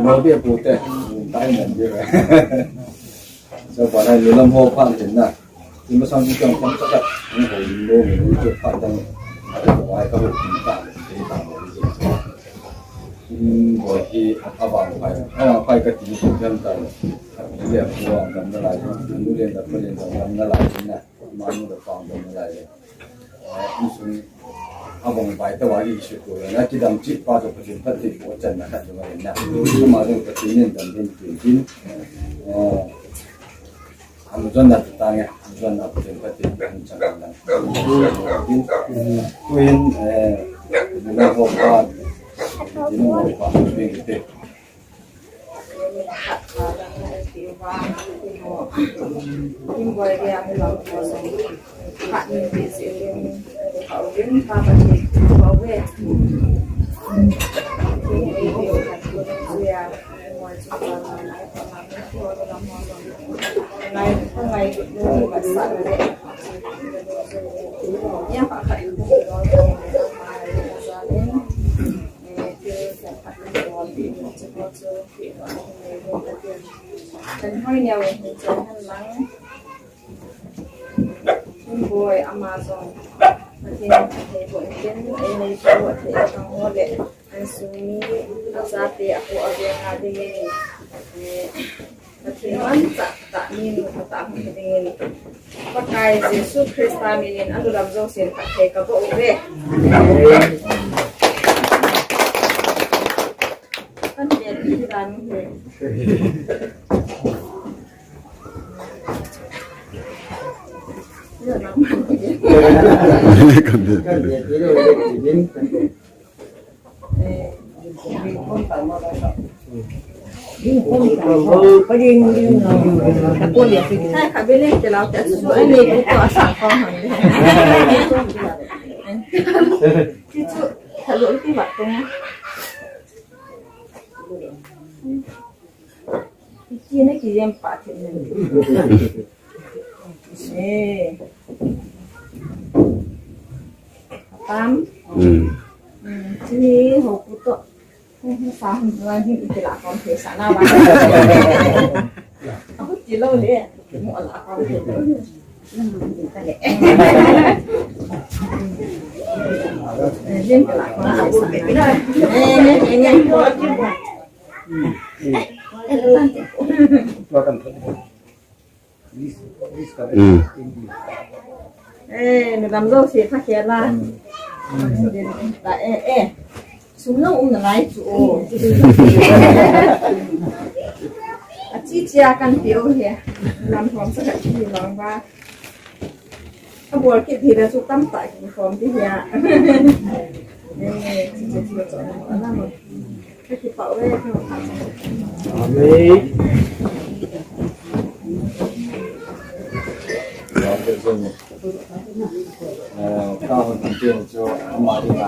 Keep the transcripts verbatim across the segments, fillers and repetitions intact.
Lo bia pu te, tai nan bia. So pa nai lu lam ho phan tin na. Tin ma sang ti chang chang chak chak. Ni ho ni lo ni lo chu phan dang. A te ko ai ka ho tin ta. Tin ta mo ni. Tin bo hi a vang phai. A vang phai ka ti ko jam ta. Ni le ko ang dam na lai. Nu le da ko le da dam na lai na. Ma nu da pang dam na lai. Insung a bang bai ta wa i su ko na ki dam chi pa to pa chin pa ti ko chan na ka ma na. Ma dong pa chin nin dam din tin tin. Eh, am zon na ta nge, am zon na pa chin pa ti ko chan na. Tin. Ko yin, eh, na ho pa. Tin mo pa. Kan hoi neo in hin chen hen lang. Hin boi ama jong. Pathen in athei bou in tin, ei nei bou athei a kang ho le. An sung mi, a chate, a pu a veng a ding in. Eh, Pathen in an cha ta ni nu ta ta hung ding in. Pakai Jesu Christa min in a lu lam jong sin ka thei ka bou ve. Kan ven hi dan hi. Ki chu, ka lo ti ba tong. Ki na ki yem pa the na. Eh. Tam. Hmm. Hmm, chini ho ku to. Hmm, sa hum na hin iti la kon the sa na ba. Aku ti lo le. Mo la kon the. Eh, nu lam jouse pha khel a. Eh, eh. Sum jong um nalai chu o. A chi chi a kan pe u hi. Lam thom sa ka chi long ba. Ka bol kit hi la chu tam ta ki form ti hi a. Eh, chi chi chi chu a la mo. Ka kipah uve. Amen. Eh, ka hon tin tin chu ama dinga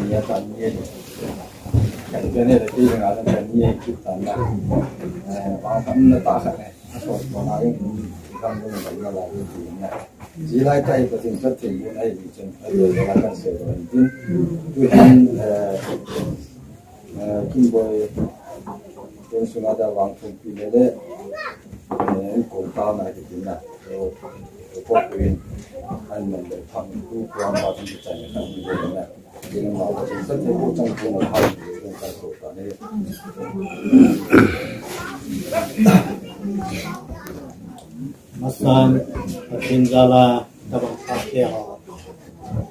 ni a tan ni. Ka ni le ti dinga tan ni ki tan na. Eh, pa kan na ta sa ne. Ko ko na yung kan ko na la ko ti na. Ji lai tai ko tin chat tin ko ai ni chen ai ko la kan se ko tin. Tu hin, eh, eh, kin boi. Ken sunga da vang thum pi le le. Eh, ko ta na ki tin na. Ko ko pin. An man le phang tu ko ma tin chan na ni le na. Masan, Pathen jal a, tabang pha te ho,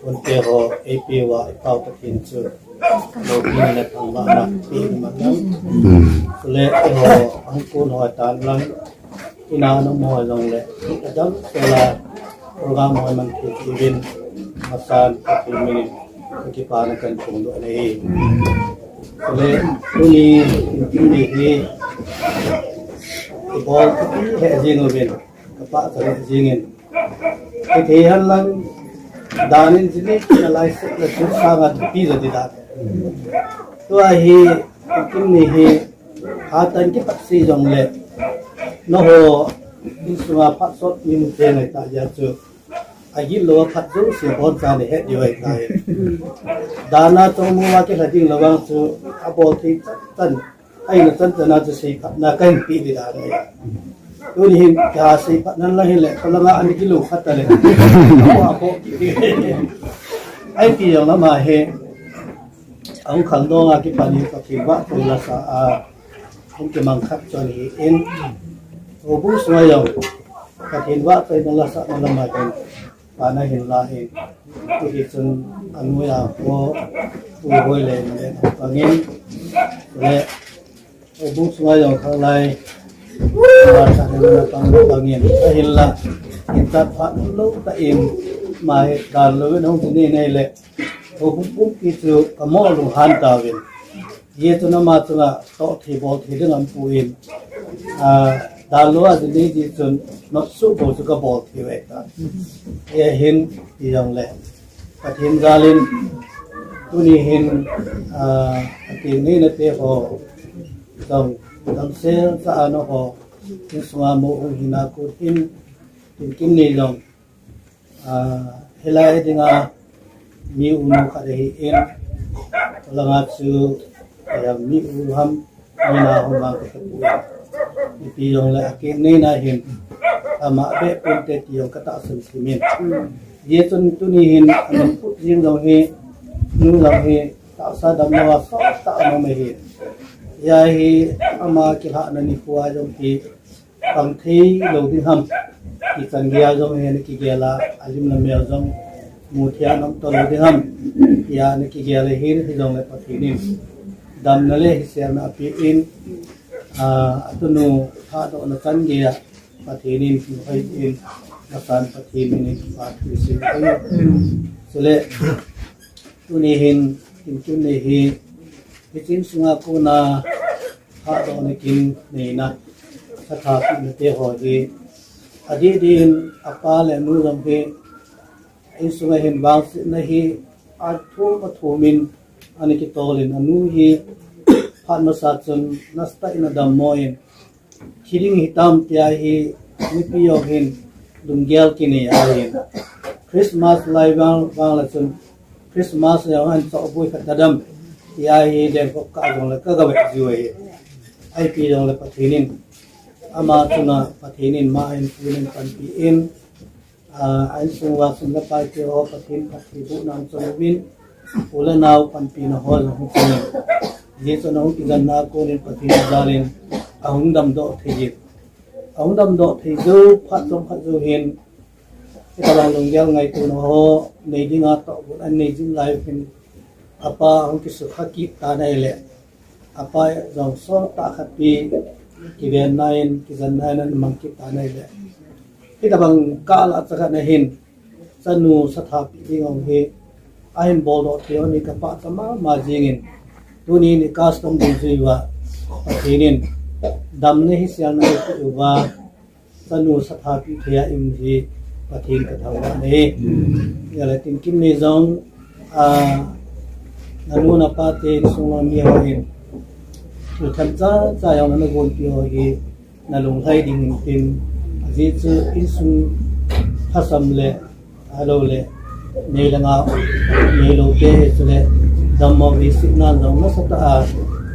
un te ho, ei pe uva, i pau Pathen chu, lo pi le thang ba na, pi ma na. Le ho, ang kun ho tan lang, Ina nung mo jong le, a jal sela program ho man ki ki vin, masan ki min, ki pa na kan tung do nei. Le, tuni, tuni hi, ki bol ki he jing uvin, ka pa sa he jing in. Ki the han lang, dan in jini, na lai se, na su sa ngat pi jo di da. Tua hi, tuni hi, Hatan kipat sei jong le, nangho, insunga phat sot min te ngai ta ja chu, a gil lo phat jo se bon cha ni het jo ai ta. Dana chong mo wa ke la ding lo wang chu, a bol thei chan chan. Aina chan chana chu seiphatna kahin pe ding ahi. Tuni hin kasei phat nan la hin le, kalanga ani kilo khat ta le. Apo apo. Ahi ti jong lama hi, ahung khangdong a kipat in Pathen vahchoi lasa a hung kimang khat chu ahin. Houbung sunga jong Pathen vahchoina lasa na lama jong pan ahin la in. Hiti chun anu a ho, u hoi le na le pangin. Le houbung sunga jong khanglai, ma sa ne na pang pangin. Ahin la, in ta phat lou ta in, ma he dan lou in hung ti nei nei le. Houbung pumpi chu kamo lunghan tauvin. Hijeh chun ama chunga toh thei bol thei ding aum poi. Ah, dalou a jin nei ji chun nopsuh bou chu kabol thei uve ta. Hijeh hin ti jong le. Pathen jal in tuni hin, ah, akeng neina te ho jong damsel cha a nangho insunga mo hung hina kon hin tin kin nei jong. Ah, hilai dinga mi u nu khat ahin, langa chu, eh, mi u ham, mi na ham vang ka tapu. Ipi jong le akeng neina hin, ama be pon te ti jong ka tahsan simin. Hijeh chun tuni hin, amin put jing jong hi, nu jong hi, tahsa damlou a sot tah a um ahi. Hijeh hin, ama kilhahna nikho a jong hi, pang thei lou ding ham. Kichan gei a jong hi ana kigel a, alim le amel jong mu thei a um talou ding ham. Tia ana kigel ahin, hijongle Pathen in damna le hiselna ape in, ah, atunu thahdohna chan gei a Pathen in kihoi in, nasan Pathen in kipathu sin. Chule tuni hin, tin kin nei hi, hiche insunga kona thahdohna kin neina, ka thapina te ho hi, adih dih in apa le anu jong hi, insunga hin vangsetna hi, athum athum in, ana kitol in, anu hi, phat masa chun, nasatah in adammo in, thi ding hitam tia hi, mipi jong hin, lunggel kinei ahin. Christmas lai vang, vang le chun, Christmas jong an chohboi khat tadam, tia hi, dengkop kah jong le ka ga vet jiu ahi. Ipi jong le Pathen in, ama chunga Pathen in ma in pu in panpi in, ah, a insung uva sum le pai te ho Pathen phatthei bohna chang uvin, u le nao panpina ho jong hung chang in. Hijeh chun ahung kijanna a kon in Pathen jal in ahung damdoh thei in. Ahung damdoh thei jou phat chomkhat jou hin, hitabang lunggel ngaitona ho nei dinga tohgon an nei jing lai u hin, apa ahung kisukha kit tan ahile, apa jong sot tah khat pi kivenna in, kijanna in ana mang kit tan ahile, hitabang kah lah a chakhat na hin, chanu sathapeh ding jong hi ahin boldoh thei u hi ka pachat mama jingin, tuni in i custom dungjui uva Pathen in damna hiselna eipeh uva, chanu sathapeh thei a i um hi Pathen ka thangvah e. Hijeh a le tin kin nei jong, ah, nanu napa te insung lang mi ho hin, thu themcha cha jong nana gonpeh ho hi, na lunglhai ding in tin, ajeh chu insung lhasam le, ahilou le, nei le gou, neilou te hi chule, dammo veisetna jong nasatah a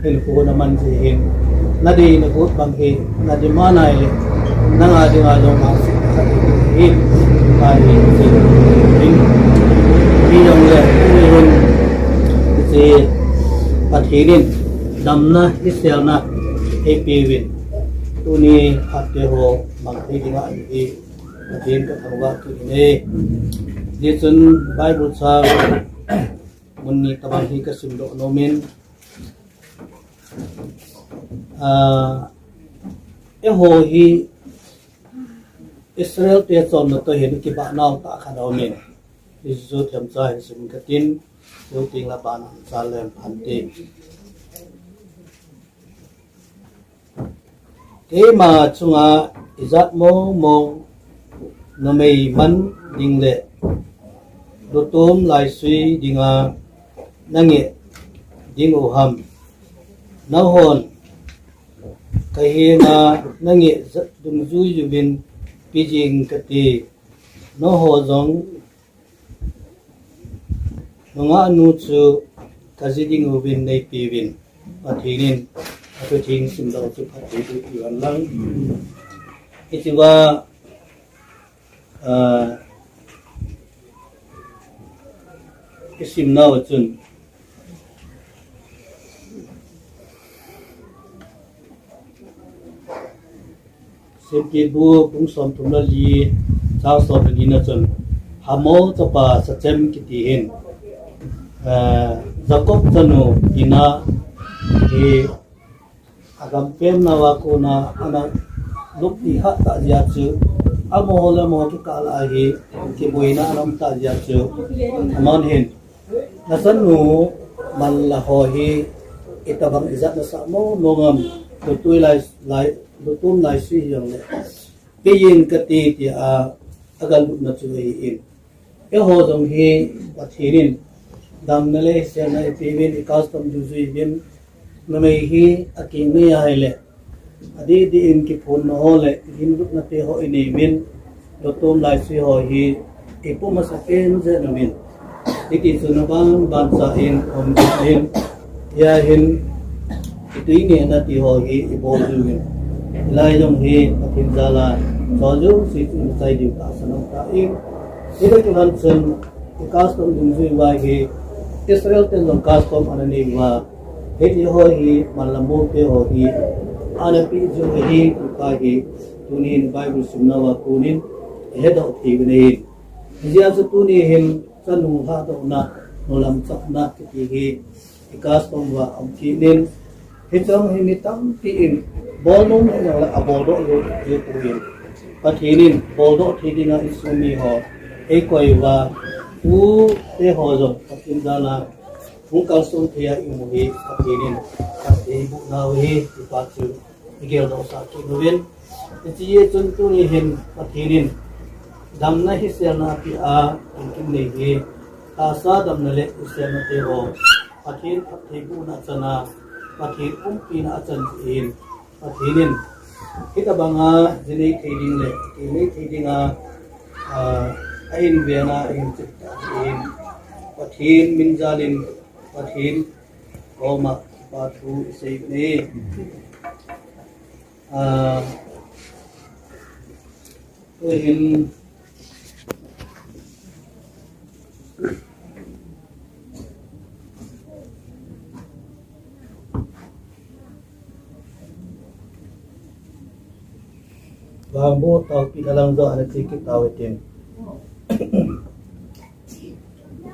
hinkho na man jeh hin, na dei na got bang hi, na demand ahile, nanga dinga jong vangsetna khat hi, hi, hi, hi, hi, hijongle, hi, hi, hiche, Pathen in, damna, hiselna, eipeh uvin, tuni phat te ho, mang thei dinga hi, Pathen ka thangvah kit e. Hijeh chun Bible chang mun ni tabang hi ka simdoh nom in, ah, eiho hi Israel te chonna toh hin kibah nau tah khat aum in, hichu themcha hin sim katin, hichu teng le ban cha lem phante. Keima chunga ijat mong mong numei man ding le lutom laisui dinga nangeh ding u ham? Nanghon kahenga nangeh jat dungjui uvin pejing kate, nangho jong nungah nu chu kaji ding uvin neipeuvin, Pathen in Pathen simdoh chu phattheiboh ti uvin lang. Hitia, ah, isimnau chun Simpi bu bung somthum le li, chang som le ni na chun, Hamor chapa Shechem kiti hin, eh, Jacob chanu Dinah hi agam pemnauva kona ana luppi kha tah jeh a chu, amaho le amaho kikah a hi kiboina ana um tah jeh a chu, aman hin, nachanu manla ho hi itobang ijat nasah mong mong am, lutui lai, lai, lutum laisui hijongle, pejing kati tia, agalutna chu ahin. Eiho jong hi Pathen in damna le hiselna eipeuvin, i custom dungjuiyin, numei hi akeng nei ahile, adih dih in kiphonna ho le ginlutna te ho ineiuvin, lutum laisui ho hi ipum masa pen jeh in aumin. Hiti chun aban ban cha in um in, hia hin itui nehna ti ho hi ibol diuvin. Hilai jong hi Pathen jal a, chonjou si chu ichai diu tahsan um tan. Hiti kilhon chun i custom dungjui uva hi Israel ten jong custom ana nei uva, hiti ho hi manla mol te ho hi ana peh jiu ahi, tua hi tunin Bible simnauva konin ihedoh thei u ahi. Hijeh a chu tuni hin chanu lhadohna, nu lamchapna kiti hi i custom uva um kit in, hiche hi mi tampi in bol nom lou le aboldoh lou jeh in, Pathen in boldoh thei dinga insung mi ho eikoi uva, tute ho jong Pathen jal a hung kalson thei a imu hi Pathen in phatthei bohnau ahi, ti pa chu igeldoh sah kit uvin. Hiche chun tuni hin Pathen in damna hiselna apeh a, inkimnei hi tahsa damna le hiselna te ho Pathen phattheibohna achana, Pathen umpina achan jeh in, Pathen in hitobanga ji nei thei ding le keng nei thei dinga, ah, ahin vena, ahin chepna jeh in, Pathen min jal in, Pathen koma kipa thu isei u ahi. Ah, tuhin vangboh taopehna lang jong ana che kit tau hitin.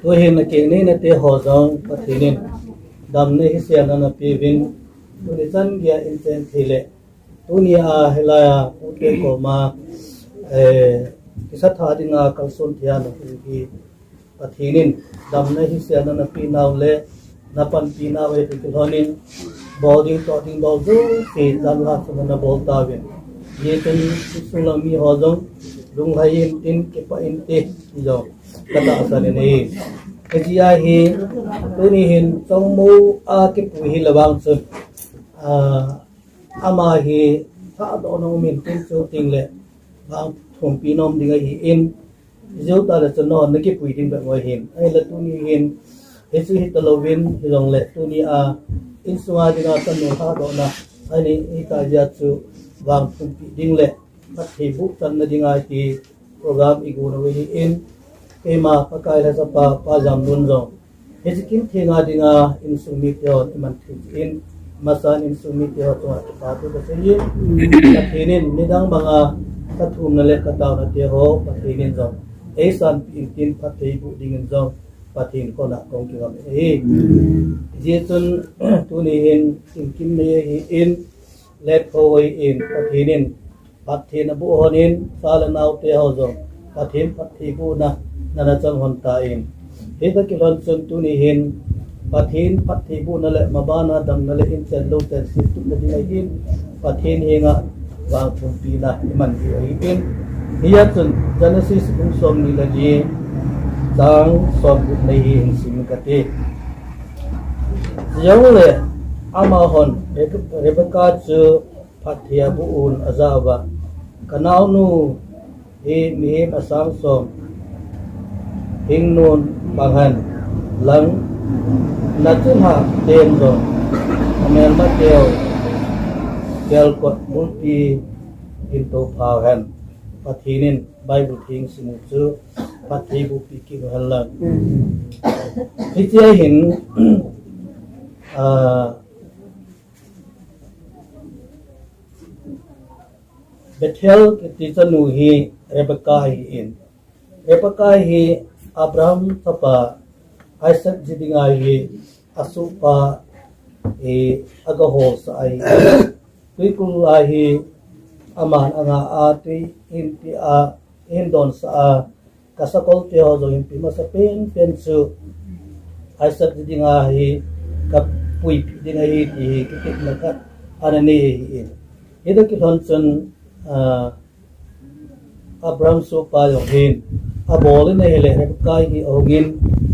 Tuhin akeng neina te ho jong Pathen in damna hiselna ana peuvin, tuni chan geiya inchen thei le, tuni a hilai a pute koma, eh, kisatha dinga kalson thei a nahung hi Pathen in damna hiselna napeh nau le napanpi nau ahi ti kilhon in, bol ding toh ding bol jouse jan lhah chun nabol tauvin. Hijeh chun insung lang mi ho jong lunglhai inte, kipah inte ti jong katahsan in ahi. Hijeh a hi tuni hin chommo a kipui hi le vang chun, ah, ama hi lhadohna um in tin chu ting le vangthumpi nom ding ahin, ijou tah le chun non nakipui ding bep u ahin. Ahinla tuni hin hichu hita louvin, hijongle tuni a insunga dinga chanu lhadohna ana nei tah jeh a chu vangthumpi ding le phattheiboh channa dinga ti program igon u ahin, keima Pakai lhasapa Pa Jamlun jong hiche kin thenga dinga insung mite hon iman thei in, amasan insung mite ho chunga kipa thu kasei in, Pathen in nidang banga kathumna le kataona te ho Pathen in jong eisanpeh in tin phattheiboh dingin jong Pathen koma kong kingam in ahi. Hijeh chun tuni hin inkimnei ahin, let ho ahin, Pathen in phatthei naboh hon in, cha le nao te ho jong Pathen phattheibohna nana chang hon tan. Hita kilhon chun tuni hin Pathen phattheibohna le mabana damna le inchen louchen seisetna ding ahin, Pathen henga vangthumpina iman diu ahin. Hia chun Genesis bung somni le li, chang somgup na hi hin sim kate. Hijongle amahon Re-, Rebecca chu phatthei aboh un ajah uva, kanaonu hi mihem asang som hing nun pang hen lang, nachunha ten jong amelmateu kelkot bulpi in to phau hen. Pathen in Bible theng simu chu phatthei boh pi kit u hen lang. Hiche hin, ah, Bethel kiti chanu hi Rebecca hi in. Rebecca hi Abraham chapa Isaac ji dinga hi asohpa, eh, aga holsah ahi. Twikul a hi aman anga a twi hin pi a hin donsah a, ka sakol te ho jong hin pi masa penpen chu Isaac ji dinga hi ka puipi ding ahi ti hi kitepna khat ana nei ahi in. Hiti kilhon chun, ah, Abraham sohpa jong hin abol in ahile, Rebecca hi ahung in,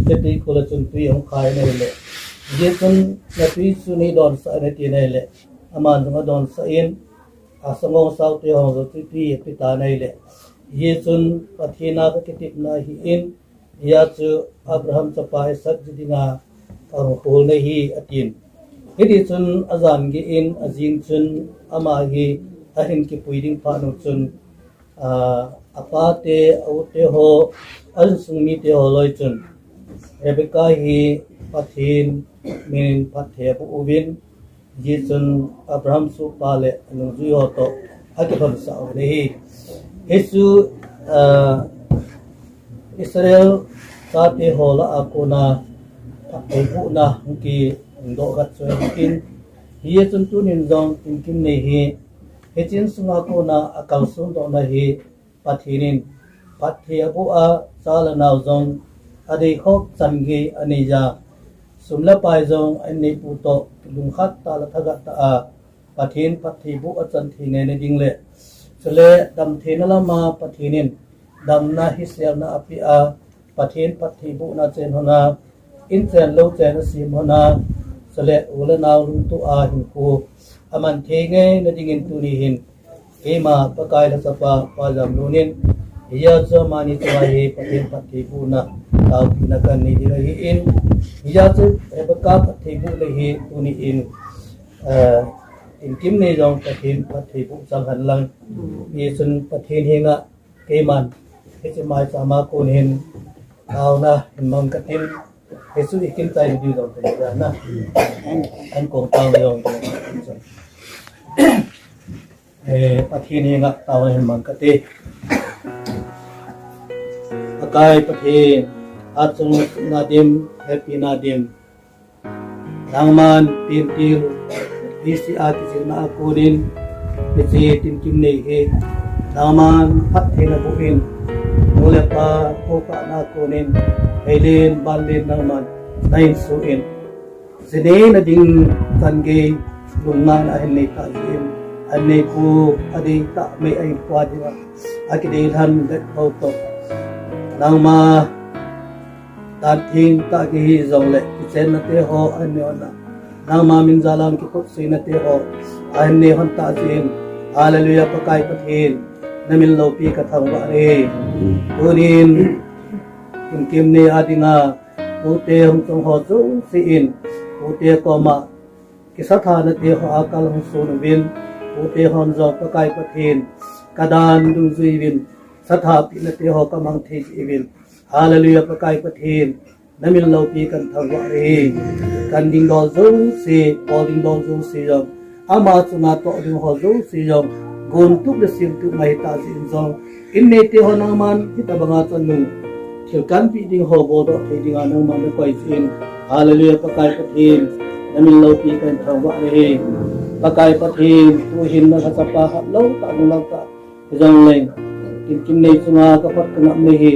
hiche twikul a chun twi ahung khai in ahile, hijeh chun na twi chu nei donsah in ati in ahile, aman jong adonsah in, asangong sao te ho jong chu twi ape tan ahile, hijeh chun Pathen a ka kitepna ahi in, hia chu Abraham chapa Isaac ji dinga ka hung holna ahi, atin. Hiti chun ajan gei in, ajing chun ama hi ahin kipui ding phat un chun, ah, apa te, a u te ho, a insung mite ho loi chun Rebecca hi Pathen min in phatthei aboh uvin, hijeh chun Abraham sohpa le anungjui ho toh akilhonsah u ahi. Hichu, ah, Israel chate ho lah a kona phatthei bohna hung kidoh khat chu ahin, hijeh chun tunin jong Tinkim Nei hi hiche insunga kona akalson dohna hi Pathen in phatthei aboh a, cha le nao jong adei khop chan gei anei a, sum le pai jong anei pu toh lungkhat tah le thagat tah a Pathen phatthei boh achan thei ngai na ding le, chule damtheina lama Pathen in damna hiselna apeh a, Pathen phatthei bohna chen hon a, in chen lou chen asem hon a, chule u le nao lungtup a hinkho aman thei ngai na dingin tuni hin keima Pakai lhachapa Pa Jamlun in, hia chu amani chunga hi Pathen phatthei bohna taopina kanei ding ahin, hia chu Rebecca phatthei bohna hi tuni in, eh, Tinkim Nei jong Pathen phatthei boh chang hen lang. Hichun Pathen henga keiman hiche maicham a kon hin taona hin mang katin, hichu ikin chai diu jong kahi na. An kong taona jong, eh, Pathen henga taona hin mang kate. Pakai Pathen, atchung na dim, happy na dim. Nangman pentil, P C R kijilna a konin, hiche Tinkim Nei hi nangman phatthei naboh in, nu le pa, kho kahna a konin, hei len, ban len nangman na insuh in, jinei na ding chan gei, lungngailut ahin nei tah jeh in, anei pu adei tah mai a inkoa dinga akidei lhan det ho toh, nangma dan theng tah kihi jongle, kichenna te ho ahin nei hon a, nangma min jal a kikopsuina te ho ahin nei hon tah jeh in, Hallelujah, Pakai Pathen, na min loupi kathangvah e. Tunin, Tinkim Nei a dinga, tute hung chong ho jouse in, tute koma, kisathana te ho a kal hung sun uvin, tute hon jong Pakai Pathen, ka dan dungjui uvin, sathapina te ho ka mang thei jeh uvin. Hallelujah, Pakai Pathen, na min loupi kathangvah e. Kan dingdol jouse, bol dingdol jouse jong, ama chunga toh ding ho jouse jong, gontup le semtup mai tah jeh in jong, in nei te ho nangman hitabanga chanu thil kanpeh ding ho boldoh thei dinga nangman nakoi jeh in. Hallelujah, Pakai Pathen, na min loupi kathangvah e. Pakai Pathen, tuhin na lhachapa hat lou tah, nung lang tah hijongleng, Tinkim Nei chunga ka khut ka ngap nei hi,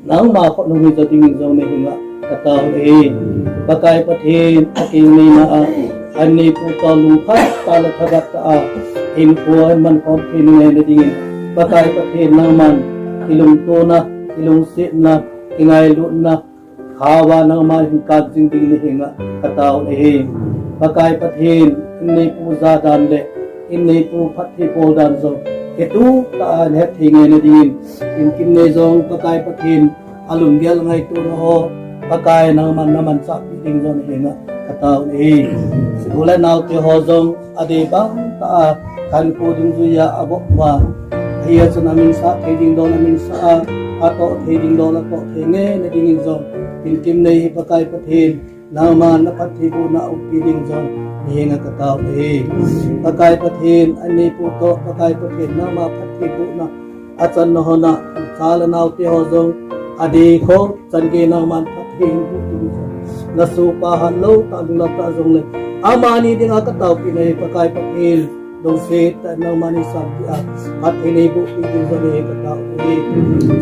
nangma khut nung hija dingin jong nei henga katao e. Pakai Pathen, akeng neina a, anei pu toh lungkhat tah le thagat tah a, hinkho ahin man khom thei ngai na dingin, Pakai Pathen, nangman kilungtona, kilungsetna, kingailutna, khaova nangma hin kap jing ding nei henga katao e. Pakai Pathen, in nei pu ja dan le in nei pu phatthei bol dan jong kitup tah a ahin het thei ngai na dingin, Tinkim Nei jong Pakai Pathen, alunggel ngaitona ho, Pakai nangman namanchah pi ding jong nahenga katao nahi. Sikul le naote ho jong adei bang tah a khankho dungjuiya abol uva, ahi a chun aminsah thei ding dol aminsah a, atoh thei ding dol atoh thei nge na dingin jong, tinkim nei hi Pakai Pathen, nangman naphattheibohna umpi ding jong nahenga katao nahi. Pakai Pathen, aneipu toh Pakai Pathen, nangma phattheibohna achan nahon a, cha le naote ho jong adei kho chan gei nangman phatthei hinboh ding jong, nasohpa hatlou tah lunglam tah jongle, amani dinga kataopi nahi Pakai Pathen. Lungset tah in nangman neisanpi a, phatthei neibohpi ding jong nahenga katao nahi.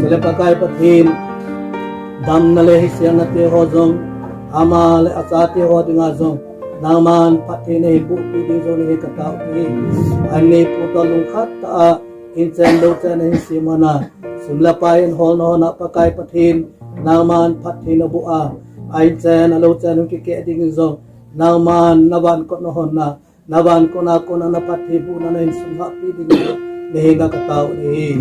Chule Pakai Pathen, damna le hiselna te ho jong, ama le achate ho dinga jong, nangman phatthei neibohpi ding jong nahenga katao nahi. Aneipu toh lungkhat tah a, inchen louchen ahin sem hon a, sum le pai ahin hol nahon a Pakai Pathen, nangman phatthei naboh a, a inchen a louchen hung kikeh dingin jong, nangman navan kot nahon a, navan kona kona naphattheibohna nahin sunglhahpi ding nahenga katao nahi.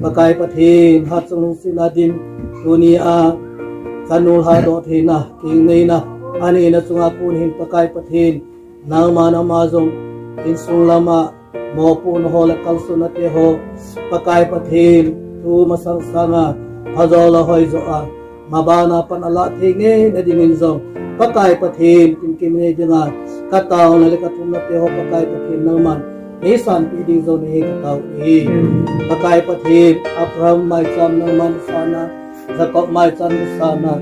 Pakai Pathen, hatchungnung sina dim, tunia chanu lhadoh theina, kingneina, anina chunga kon hin Pakai Pathen, nangman ama jong insung lama mopohna ho le kalsonna te ho, Pakai Pathen, tu masang sanga phajol a hoijo a, mabana pan alah thei nge na dingin jong, Pakai Pathen, tinkim nei dinga kataona le kathumna te ho Pakai Pathen nangman neisanpi ding jong nahenga katao nahi. Pakai Pathen, Abraham maicham nangman nasana, Jacob maicham nasana,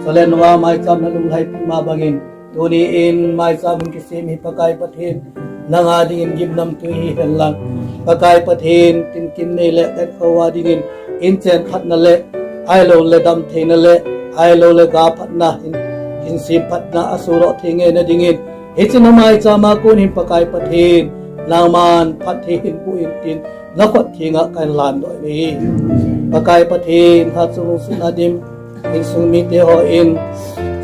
chule Noah maicham nalunglhaipi ma bangin, tuni in maicham hung kisem hi Pakai Pathen, nanga dingin gimnamtui hihen lang, Pakai Pathen, tinkim nei le khankho a dingin inchen phatna le, ahilouleh damtheina le, ahilouleh ga phatna, hin, hinsem phatna asodoh thei nge na dingin, hiche na maicham a kon hin Pakai Pathen, nangman phatthei hinboh in tin, nakhut thenga kahin landoh nahi. Pakai Pathen, hatchungnung sina dim, insung mite hon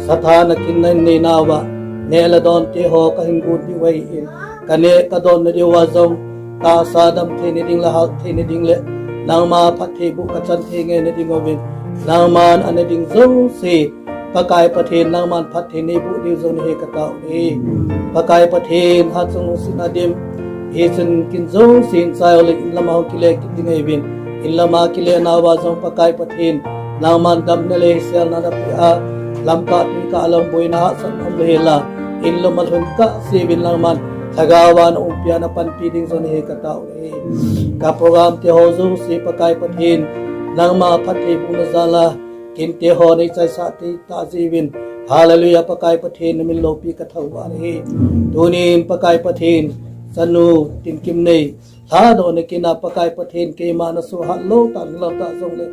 sathana kinna in neinauva, neh le don te ho kahin gon diu ahin, kaneh kadonna diuva jong, tahsa damtheina ding le haltheina ding le, nangma phattheiboh kachan thei nge na dinguvin, nangman ana ding jouse, Pakai Pathen, nangman phatthei neiboh diu jong nahenga katao nahi. Pakai Pathen, hatchungnung sina dim, hichun kin jouse hin chai le inlama hung kile kit ding ahiuvin, inlama kile nauva jong Pakai Pathen, nangman damna le hiselna napeh a, lamkah tuikah a lang boina hahsatna umlou hel a, inlama lhun kahse uvin nangman lhagao a naumpi a napanpi ding jong nahenga katao nahi. Ka program te ho jouse Pakai Pathen, nangma phattheibohna jal a, kinte ho neichaisah thei tah jeh uvin, Hallelujah, Pakai Pathen namin loupi kathangvah nahi. Tunin Pakai Pathen, chanu, tinkim nei, lhadohna kin a Pakai Pathen keima nasoh hatlou tah lunglam tah jongle,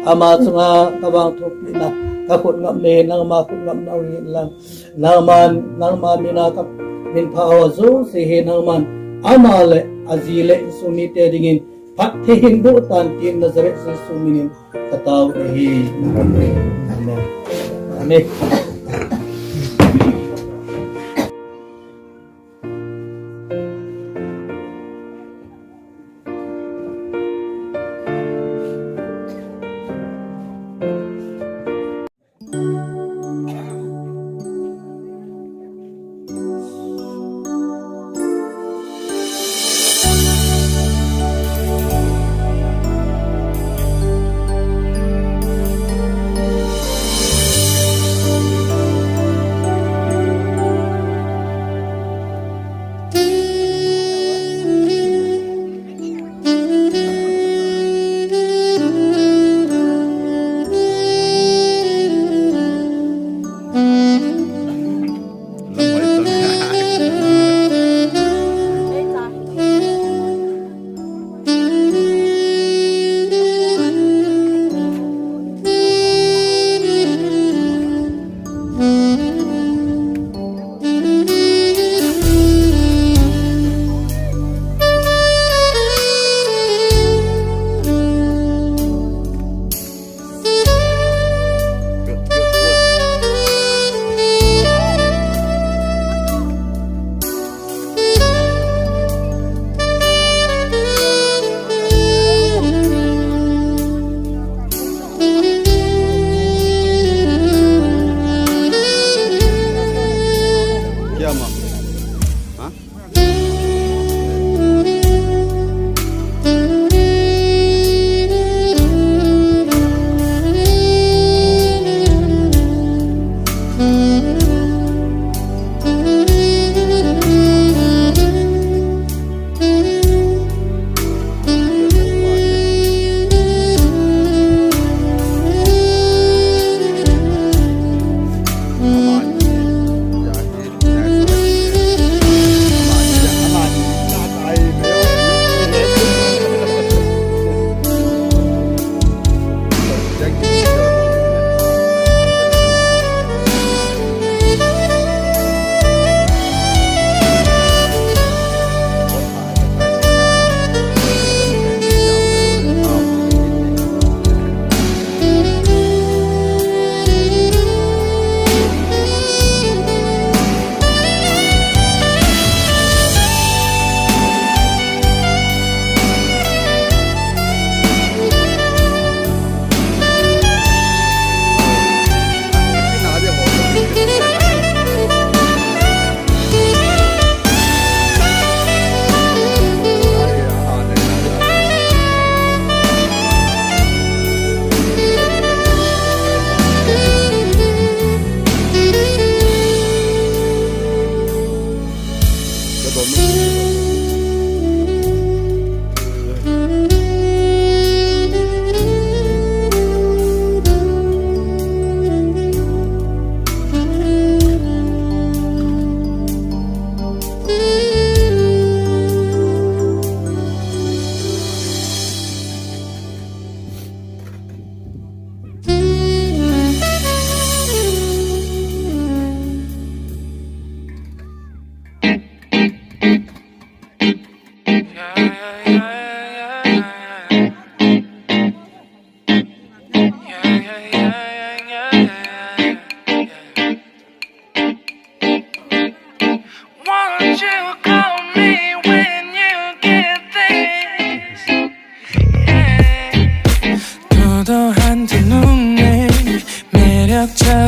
ama chunga kavangthopi na, kakhut ngap nei, nangma khut ngap nau hin lang, nangman, nangma mina kaminpha ho jouse hi nangman, ama le aji le insung mite dingin phatthei hinboh tan tin Nazareth Jesu minin katao nahi. Amen. Amen.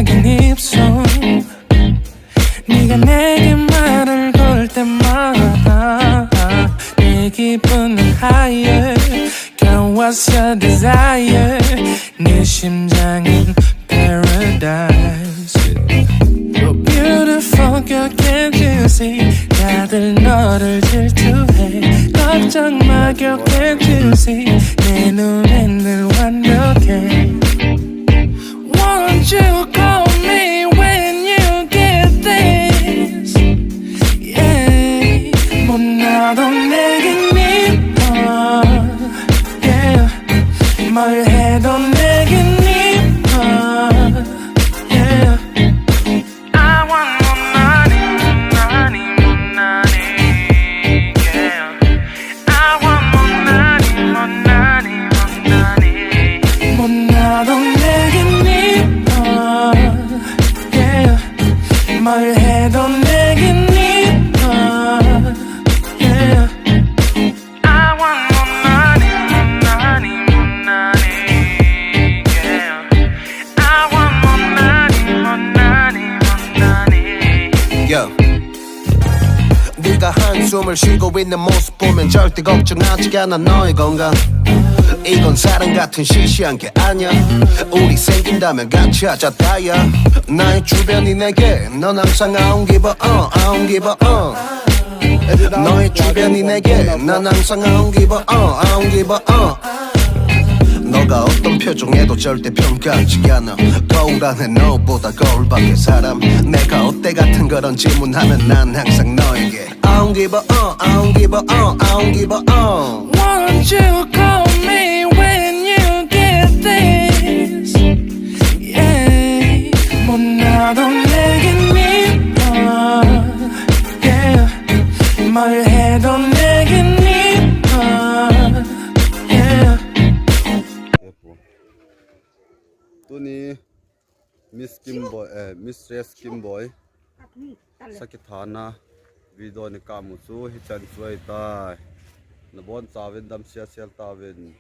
긴 입술. 네가 내게 말을 걸 때마다 내 기분은 higher. You're what's your desire. 내 심장은 paradise. You're beautiful girl, can't you see? 다들 너를 질투해. 걱정 마 girl, can't you see? 내 눈엔 늘 완벽해. Won't you call me when you get this? Yeah. 못나도 내겐 이뻐. Yeah. 뭘 해도 내겐 이뻐. Yeah. I want more money, more money, more money, yeah. I want more money, more money, more money. 못나도 내겐 이뻐. Yeah. 뭘 해도 내겐 이뻐. Yeah. I want more money, more money, more money, yeah. I want more money, more money, more money. Yeah. 네가 한숨을 쉬고 있는 모습 보면 절대 걱정하지 않아 너의 건강. 이건 사랑 같은 시시한 게 아니야. 우리 생긴다면 같이 하자 다야. 나의 주변이 내게 넌 항상 I don't give a uh, I don't give a uh. 너의 주변이 내게 난 항상 I don't give a uh, I don't give a uh. 너가 어떤 표정에도 절대 평가하지 않아. 거울 안에 너보다 거울 밖의 사람. 내가 어때 같은 그런 질문하면 난 항상 너에게 I don't give a uh, I don't give a uh, I don't give a uh. Won't you call me when you get this? Yeah. 못나도 내겐 이뻐. Yeah. 뭘 해도 내겐 이뻐. Yeah. Tuni Miss Kimboy, eh, Mistress Kimboy sakithana video ni kamu chu hichan chu ahitai. Nabonchauvin damsel sel tauvin.